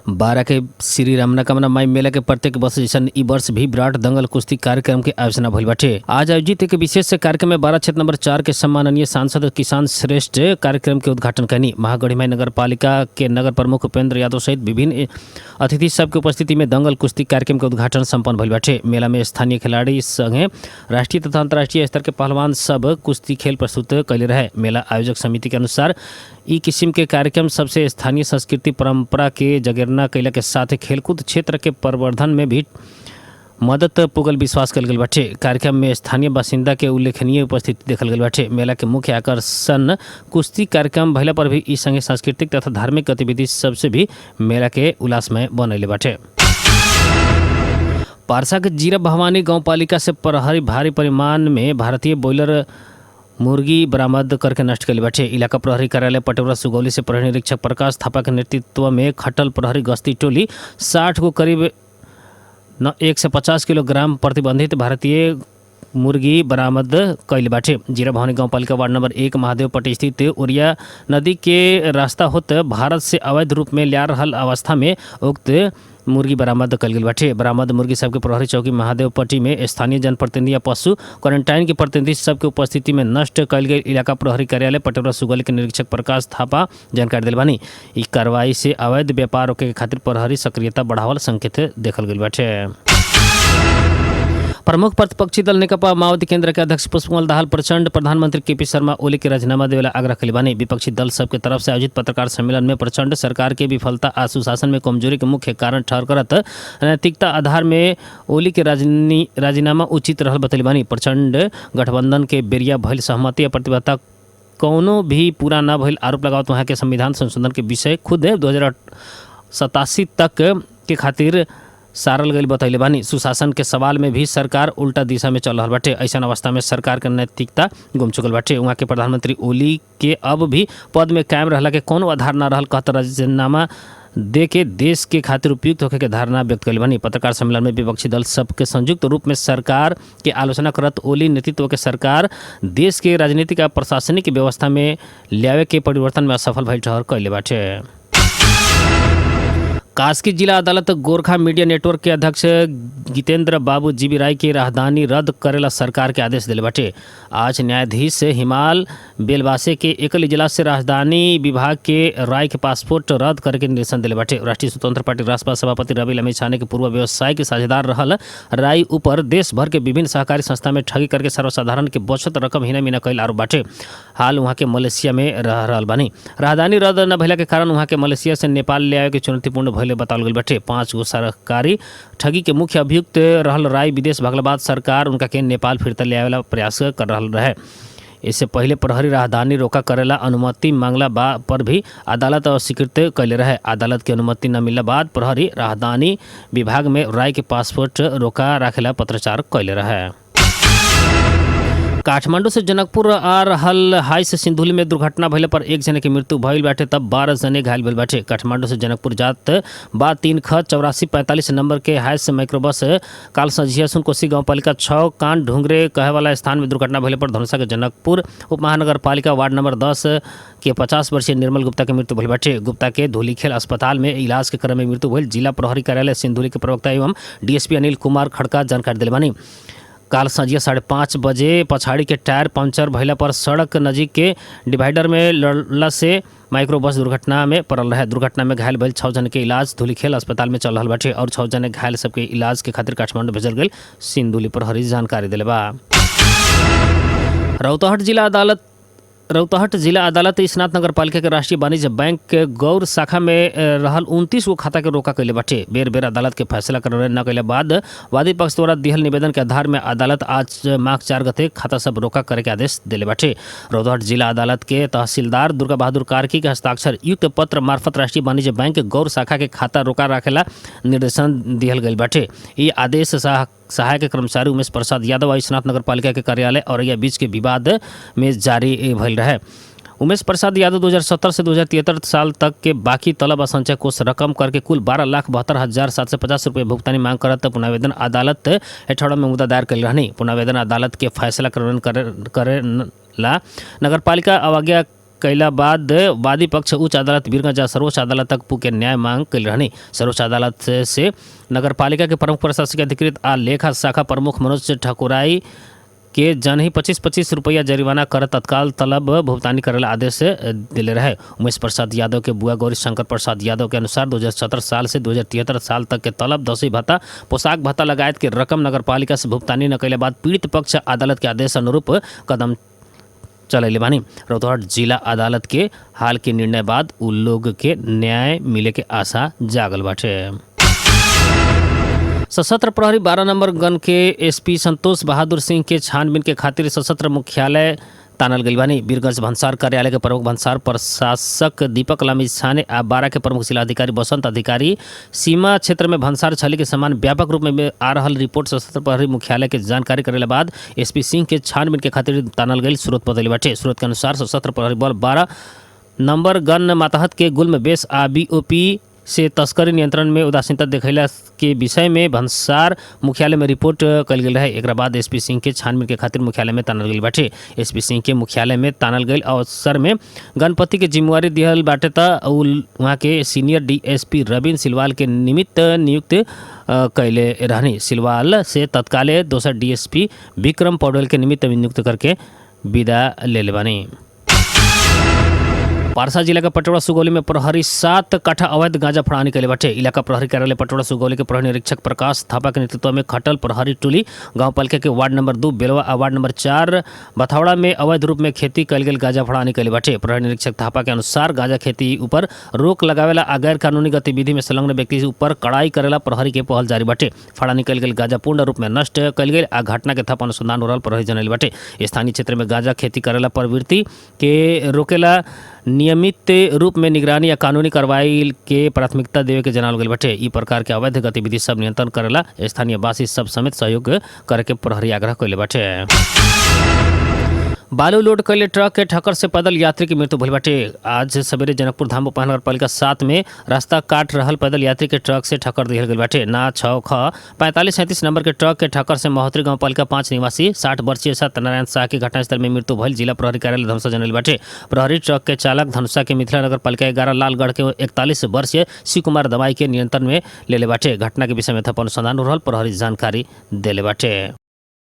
बारा के श्री रमना माई मेला के प्रत्येक वर्ष जैसन ई वर्ष भी विराट दंगल कुश्ती कार्यक्रम के आयोजना भइल बाटे। आज आयोजित एक विशेष कार्यक्रम में 12 क्षेत्र नंबर 4 के सम्माननीय सांसद किसान श्रेष्ठ कार्यक्रम के उद्घाटन कैनी। महागढ़ीमाई नगर पालिका के नगर प्रमुख उपेंद्र यादव सहित विभिन्न अतिथि सबके उपस्थिति में दंगल कुश्ती कार्यक्रम के उद्घाटन सम्पन्न भइल बाटे। मेला में स्थानीय खिलाड़ी संगे राष्ट्रीय तथा अंतर्राष्ट्रीय स्तर के पहलवान सब कुश्ती खेल प्रस्तुत कैले रहे। मेला आयोजक समिति के अनुसार ई किस्म के कार्यक्रम सबसे स्थानीय संस्कृति परंपरा के जगेरना कैला के साथ खेलकूद क्षेत्र के प्रवर्धन में भी मदद पुगल विश्वास कल गेल बाटे। कार्यक्रम में स्थानीय बासिंदा के उल्लेखनीय उपस्थिति देखल गेल बाटे। मेला के मुख्य आकर्षण कुश्ती कार्यक्रम भइला पर भी ई संगे सांस्कृतिक तथा धार्मिक गतिविधि सबसे भी मेला के उल्लासमय बनैले बाटे। पारसा के जीरा भवानी गांवपालिका से प्रहरी भारी परिमाण में भारतीय बॉयलर मुर्गी बरामद करके नष्ट कैले बाटे। इलाका प्रहरी कार्यालय पटौरा सुगौली से प्रहरी निरीक्षक प्रकाश थापा के नेतृत्व में खटल प्रहरी गश्ती टोली 60 को करीब 150 किलोग्राम प्रतिबंधित भारतीय मुर्गी बरामद कैले बाटे। जीरा भवानी गांवपालिका वार्ड नंबर 1 महादेव पट्टी स्थित ओरिया नदी के रास्ता होत भारत से अवैध रूप में ला रहल अवस्था में उक्त मुर्गी बरामद कल गेल बाटे। बरामद मुर्गी सबके प्रहरी चौकी महादेव पट्टी में स्थानीय जनप्रतिनिधि या पशु क्वारंटाइन के प्रतिनिधि सबके उपस्थिति में नष्ट कल गेल इलाका प्रहरी कार्यालय पटौरा सुगौली के निरीक्षक प्रकाश थापा जानकारी दिल बानी। ई कार्रवाई से अवैध व्यापार रोके के खातिर प्रहरी सक्रियता बढ़ावल संकेत देखल गेल बाटे। प्रमुख प्रतिपक्षी दल नेकपा माओवादी केंद्र के अध्यक्ष पुष्पकमल दाहाल प्रचंड प्रधानमंत्री केपी शर्मा ओली के राजीनामा देवेला आग्रह कैले बानी। विपक्षी दल सबके तरफ से आयोजित पत्रकार सम्मेलन में प्रचंड सरकार के विफलता आ सुशासन में कमजोरी के मुख्य कारण ठहर करत नैतिकता आधार में ओली के राजीनामा उचित रहल बतैले बानी। प्रचंड गठबंधन के बेरिया भइल सहमति आ प्रतिबद्धता कौनो भी पूरा न भइल आरोप लगावत वहाँ के संविधान संशोधन के विषय खुद 2087 तक के खातिर सारल गईल बतैले बानी। सुशासन के सवाल में भी सरकार उल्टा दिशा में चल रहल बाटे। ऐसन अवस्था में सरकार के नैतिकता गुम चुकल बाटे। वहाँ के प्रधानमंत्री ओली के अब भी पद में कायम रहला के कोनो आधार न रहल कहत राजीनामा दे के देश के खातिर उपयुक्त होखे के धारणा व्यक्त कैले बानी। पत्रकार सम्मेलन में विपक्षी दल सबके संयुक्त रूप में सरकार के आलोचना करत ओली नेतृत्व के सरकार देश के राजनीतिक आ प्रशासनिक व्यवस्था में ल्यावे के परिवर्तन में असफल भइल ठहर कैले बाटे। कास्की जिला अदालत गोरखा मीडिया नेटवर्क के अध्यक्ष गीतेंद्र बाबू जीबी राय के राहदानी रद्द करेला सरकार के आदेश दिले बाटे। आज न्यायाधीश हिमाल बेलवासे के एकल इजलास से राजधानी विभाग के राय के पासपोर्ट रद्द करे के निर्देशन दिले बाटे। राष्ट्रीय स्वतंत्र पार्टी रासपा सभापति रवि लमिछाने के पूर्व व्यवसाय के साझेदार रहल राय ऊपर देश भर के विभिन्न सहकारी संस्था में ठगी करके सर्वसाधारण के बचत रकम हिना मिना कैल आरोप बाटे। हाल वहाँ के मलेशिया में रह रहल बानी। राजधानी रद्द न भइला के कारण वहाँ के मलेशिया से नेपाल ले आवे के चुनौतीपूर्ण भइले बतावल गेल बाटे। 5 गो सरकारी ठगी के मुख्य अभियुक्त रहल राय विदेश भगला बाद सरकार उनका के नेपाल फिरता ले आवेला प्रयास कर रहल रहे। इससे पहले प्रहरी राहदानी रोका करेला अनुमति मांगला पर भी अदालत अस्वीकृत कैले रहे। अदालत के अनुमति न मिलला बाद प्रहरी राहदानी विभाग में राय के पासपोर्ट रोका राखेला पत्रचार कैले रहे। काठमांडू से जनकपुर आ रहल हाई से सिंधुली में दुर्घटना भइले पर एक जने के मृत्यु भइल बाटे तब 12 जने घायल भइल बाटे। काठमांडू से जनकपुर जात बा 3 ख 8445 नंबर के हाई से माइक्रोबस काल संझिया सुनकोशी गांवपालिका 6 कान ढुंगरे कहे वाला स्थान में दुर्घटना भइले पर धनुषा के जनकपुर उप महानगर पालिका वार्ड नंबर 10 के 50 वर्षीय निर्मल गुप्ता के मृत्यु भइल बाटे। गुप्ता के धूलीखेल अस्पताल में इलाज के क्रम में मृत्यु भइल जिला प्रहरी कार्यालय सिंधुली के प्रवक्ता एवं डीएसपी अनिल कुमार खड़का जानकारी दिले बानी। काल संझिया 5:30 बजे पछाड़ी के टायर पंचर भइला पर सड़क नजीक के डिवाइडर में लड़ला से माइक्रोबस दुर्घटना में पड़ल रहे। दुर्घटना में घायल भइल 6 जन के इलाज धूलीखेल अस्पताल में चल रहल बाटे और 6 जने घायल सबके इलाज के खातिर काठमांडू भेजल गेल सिंधुली प्रहरी जानकारी दिले बा। रौतहट जिला अदालत स्नात नगर पालिका के राष्ट्रीय वाणिज्य बैंक के गौर शाखा में रहल 29 गो खाता के रोका कैले बाटे। बेर बेर अदालत के फैसला कार्यान्वयन न कैले बाद वादी पक्ष द्वारा दिहल निवेदन के आधार में अदालत आज माघ 4 गते खाता सब रोका करे के आदेश दिले बाटे। रौतहट जिला अदालत के तहसीलदार दुर्गा बहादुर कार्की के हस्ताक्षर युक्त पत्र मार्फत राष्ट्रीय वाणिज्य बैंक के गौर शाखा के खाता रोका राखेला निर्देशन दिहल गइल बाटे। ई आदेश सहायक कर्मचारी उमेश प्रसाद यादव आ स्नात नगर पालिका के कार्यालय औरैया बीच के विवाद में जारी भइल रहे। उमेश प्रसाद यादव 2017 से 2073 साल तक के बाकी तलब आ संचय कोष रकम करके कुल 12,72,750 रुपये भुगतानी मांग करत पुनर्आवेदन अदालत हेठौड़ा में मुद्दा दायर कैल रहनी। पुनर्आवेदन अदालत के फैसला कार्यान्वयन करे ला नगरपालिका अवज्ञा कैला बाद वादी पक्ष उच्च अदालत वीरगंज आ सर्वोच्च अदालत तक पुके न्याय मांग कैल रहनी। सर्वोच्च अदालत से नगरपालिका के प्रमुख प्रशासकीय अधिकृत आ लेखा शाखा प्रमुख मनोज ठकुराई के जनही 25-25 रुपया जरिमाना कर तत्काल तलब भुगतानी करेला आदेश दिले रहे। उमेश प्रसाद यादव के बुआ गौरी शंकर प्रसाद यादव के अनुसार 2017 साल से 2073 साल तक के तलब, दसवीं भत्ता, पोशाक भत्ता लगायत के रकम नगरपालिका से भुगतानी न कैले बाद पीड़ित पक्ष अदालत के आदेश अनुरूप कदम चलैले बानी। रौतहट जिला अदालत के हाल के निर्णय बाद उ लोग के न्याय मिले के आशा जागल बाटे। सशस्त्र प्रहरी 12 नंबर गन के एसपी संतोष बहादुर सिंह के छानबीन के खातिर सशस्त्र मुख्यालय तानल गइल बानी। वीरगंज भन्सार कार्यालय के प्रमुख भन्सार प्रशासक दीपक लामिछाने आ 12 के प्रमुख जिलाधिकारी बसंत अधिकारी सीमा क्षेत्र में भन्सार छली के सामान व्यापक रूप में आ रहल रिपोर्ट सशस्त्र प्रहरी मुख्यालय के जानकारी करेला बाद एसपी सिंह के छानबीन के खातिर तानल गइल स्रोत बतैले बाटे। स्रोत के अनुसार सशस्त्र प्रहरी बल 12 नंबर गन मातहत के गुल्म बेस आ बीओपी से तस्करी नियंत्रण में उदासीनता देखैला के विषय में भन्सार मुख्यालय में रिपोर्ट कल गेल रहे। एकरा बाद एसपी सिंह के छानबीन के खातिर मुख्यालय में तानल गेल बाटे। एसपी सिंह के मुख्यालय में तानल गेल अवसर में गणपति के जिम्मेवारी दिहल बाटे त उ वहाँ के सीनियर डीएसपी रविन सिलवाल के निमित्त नियुक्त कैले रहनी। सिलवाल से तत्काले दोसर डीएसपी विक्रम पौडेल के निमित्त नियुक्त करके विदा ले बानी। पारसा जिला के पटोड़ा सुगौली में प्रहरी 7 कट्ठा अवैध गांजा फड़ानी कैले बाटे। इलाका प्रहरी कार्यालय पटोड़ा सुगौली के प्रहरी निरीक्षक प्रकाश थापा के नेतृत्व में खटल प्रहरी टोली गांव पालिका के वार्ड नंबर 2 बेलवा आ वार्ड नंबर 4 बथावड़ा में अवैध रूप में खेती कैल गेल गांजा फड़ानी कैले बाटे। प्रहरी निरीक्षक थापा के अनुसार गांजा खेती ऊपर रोक लगावेला आ गैर कानूनी गतिविधि में संलग्न व्यक्ति ऊपर कड़ाई करेला प्रहरी के पहल जारी बाटे। फड़ानी कैल गेल गांजा पूर्ण रूप में नष्ट कैल गेल आ घटना के थप अनुसंधान हो रहल प्रहरी जनैले बाटे। स्थानीय क्षेत्र में गांजा खेती करेला प्रवृत्ति के रोकेला नियमित रूप में निगरानी या कानूनी कार्रवाई के प्राथमिकता देवे के जनावल गेल बाटे। ई प्रकार के अवैध गतिविधि सब नियंत्रण करेला स्थानीय वासी सब समेत सहयोग करे के प्रहरी आग्रह कैले बाटे। बालू लोड कैले ट्रक के ठक्कर से पैदल यात्री की मृत्यु भइल बाटे। आज सवेरे जनकपुर धाम उपमहानगर पालिका 7 में रास्ता काट रहल पैदल यात्री के ट्रक से ठक्कर दिहल गेल बाटे। ना 6 ख 4537 नंबर के ट्रक के ठक्कर से महोत्तरी गांव पालिका 5 निवासी 60 वर्षीय सत्यनारायण शाह की घटनास्थल में मृत्यु भइल जिला प्रहरी कार्यालय धनुषा जनल बाटे। प्रहरी ट्रक के चालक धनुषा के मिथिला नगर पालिका 11 लालगढ़ के 41 वर्षीय शिव कुमार दवाई के नियंत्रण में लेले बाटे। घटना के विषय में थप अनुसंधान हो रहल प्रहरी जानकारी देले बाटे।